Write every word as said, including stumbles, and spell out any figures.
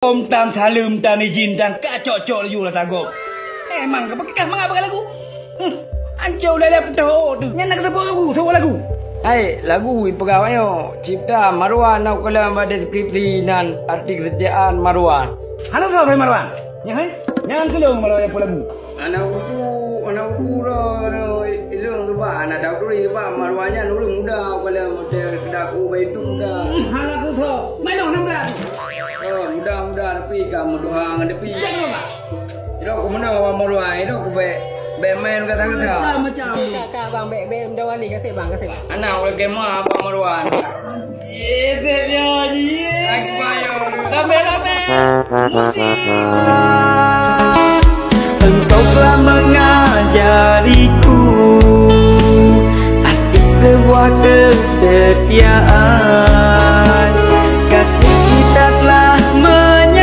Om tan saleuem tan izin tan ka cok-cok laju lah tagok. Emang ka peugah mangat peugah lagu. Hmm. Ancô ulèe-lèe peutoh tu. Nyan nak teupeue lagu, teupeue lagu. Hai, lagu ipeugah awak nyoe, cipta Marwan na ukaleueng bak deskripsi nan arti kesetiaan Marwan. Hana soe hai Marwan. Nyan hai. Nyan keuleung Marwan nyang peue lagu. Aneuk uku, aneuk uku ro, ro, ilong tu ba, aneuk dak turi ba, Marwan nyan ureueng muda, kalau model dak ku bai tu muda. Hmm, hana soe. Manoh nam dak. Oh, muda-muda tapi ka meudoa ngon tapi. Cek lo ba. Iro ku meunoe Abang Marwan, iro ku bèk, bèk main kata-kata. Macam. Ka, ka, bang, bèk, bèk, muda wali, kasih bang, kasih bang. Aneuk ureueng kema Abang Marwan. Ye, bèk yo, ye. Lagi bayar. Ramai-ramai. Musik. Engkau telah mengajariku arti sebuah kesetiaan.